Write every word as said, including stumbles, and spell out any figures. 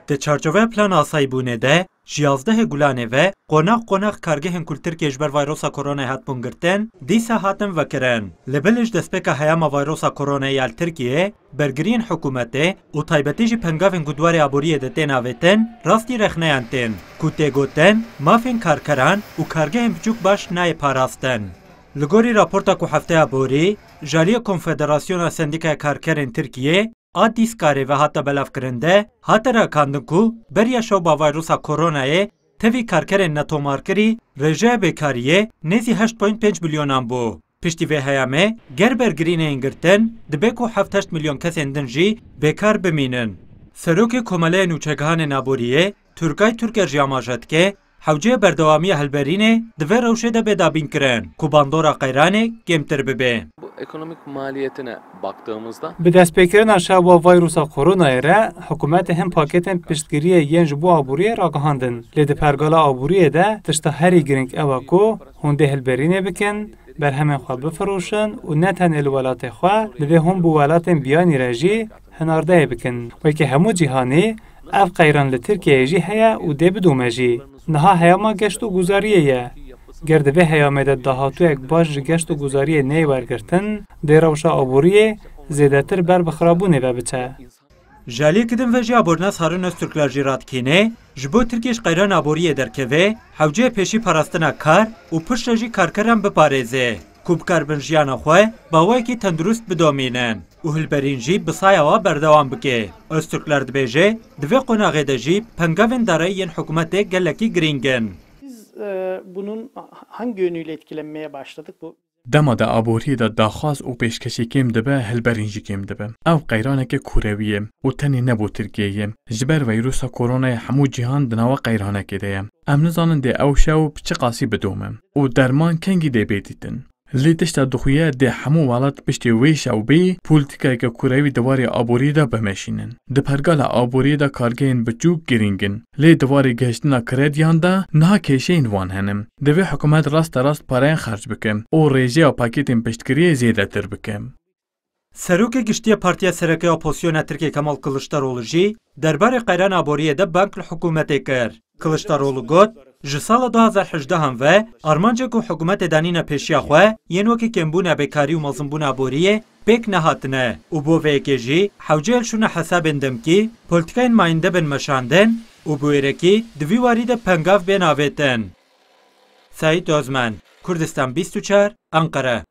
Di çarçoveya plana asayîbûnê de, ji yazdehê Gulanê ve qonax qonax kargehên ku li Tirkiyê ji ber vayrosa koronayê hatibûn girtin, dîsa hatin vekirin. Li Bilij destpêka heyama vayrosa koronayê ya li Tirkiyê, bergiriyên hikûmetê û taybetî jî pengavên ku di warê aboriyê de tên avêtin, rastî rexneyan tên, ku tê gotin, mafên karkeran û kargehên biçûk baş nayê parastin. Li gorî raporta ku hefteya borî ji aliyê Konfederasyona Sendîkaya Karkerên Tirkiyê, a dîskarê ve hate belavkirin de, hate rakandin ku beriya şewba vayrosa koronayê tevî karkerên netomarkirî rêjeya bêkariyê nêzî heşt point pênc milyonan bû. Piştî vê heyamê, ger bergirî neyên girtin, dibe ku heft heşt milyon kesên din jî bêkar bimînin. Serokê Komeleya Nûçegihanên Aboriyê, Turgay Turker jî amaje dike, hewceye berdewamiya hilberînê di vê rewşê de bê dabînkirin, ku bandora qeyranê kêmtir bibe. Bu ekonomik maliyetine baktığımızda Bi destpêkirina şewba vayrusa koronayê re, hikûmetê hin pakêtên piştgiriyê yên ji bo aboriyê ragihandin. Lê di pergala aboriyê de tişta herî girîng ew e ku hûn dê hilberînê bikin, berhemên xwe bifiroşin û ne tenê li welatê xwe, divê hûn bi welatên biyanî re jî hinardeyê bikin. Weke hemû cîhanî, ev qeyran li Tirkiyeyê jî heye û dê bidome jî. Niha heyama geşt û guzariyê ye. Ger di vê heyamê de dahatûyek baş ji geşt û guzariyê neyê wergirtin, dê rewşa aboriyê zêdetir ber bi xirabûnê ve biçe. Ji aliyekî din ve jî abornas Harun Öztürkler jî radikîne, ji bo Tirkiye ji qeyran aboriyê derkeve, hewceye pêşî parastina kar û piştre jî karkeran biparêze, ku bikaribin jiyana xwe bi awayekî tendurist bidomînin û hilberîn jî bi saya wa berdewam bike. Öztürkler dibêje, di vê qonaxê de jî pengavên darayî yên hikûmetê gelekî girîng in. Biz, e, bunun hangi yönüyle etkilenmeye başladık? Bu Dema di aboriyê de daxwaz û pêşkêşî kêm dibe, hilberîn jî kêm dibe. Ew qeyraneke kûrewî ye û tenê ne bo Tirkiyeyê ye. Ji ber veyrusa koronayê hemû cîhan di nava qeyranekê de ye. Em nizanin dê ew şew bi çi qasî bidome û derman kengî dê bê dîtin. Lê tişta dixuye dê hemû welat piştî wê şewbê polîtîkayeke kûrewî di warê aboriyê de bimeşînin. Di pergala aboriyê de kargehên biçûk girîng in. Lê di warê gihiştina krediyan de niha kêşeyên wan hene. Divê hikûmet rasterast pareyên xerc bike û rêjeya pakêtên piştgiriyê zêdetir bike. Serokê Giştî ya Partiya Sereke ya Opozisyona Tirkiyê Kemal Kiliçdaroglu jî derbarê qeyran aboriyê de bang li hikûmetê kir. Kiliçdaroglu got, ji sala du hazar hejdehan ve armancê ku hikûmetê danîne pêşiya xwe yên wekî kêmbûna bêkarî û mezinbûna aboriyê pêk nehatine û bo vê yekê jî hewce li şûna hesabên demkî polîtîkayên mayînde bin meşandin û bi wêrekî di vî warî de pengav bên avêtin. Seîd Ozmen, Kurdistan bîst û çar, Enqere.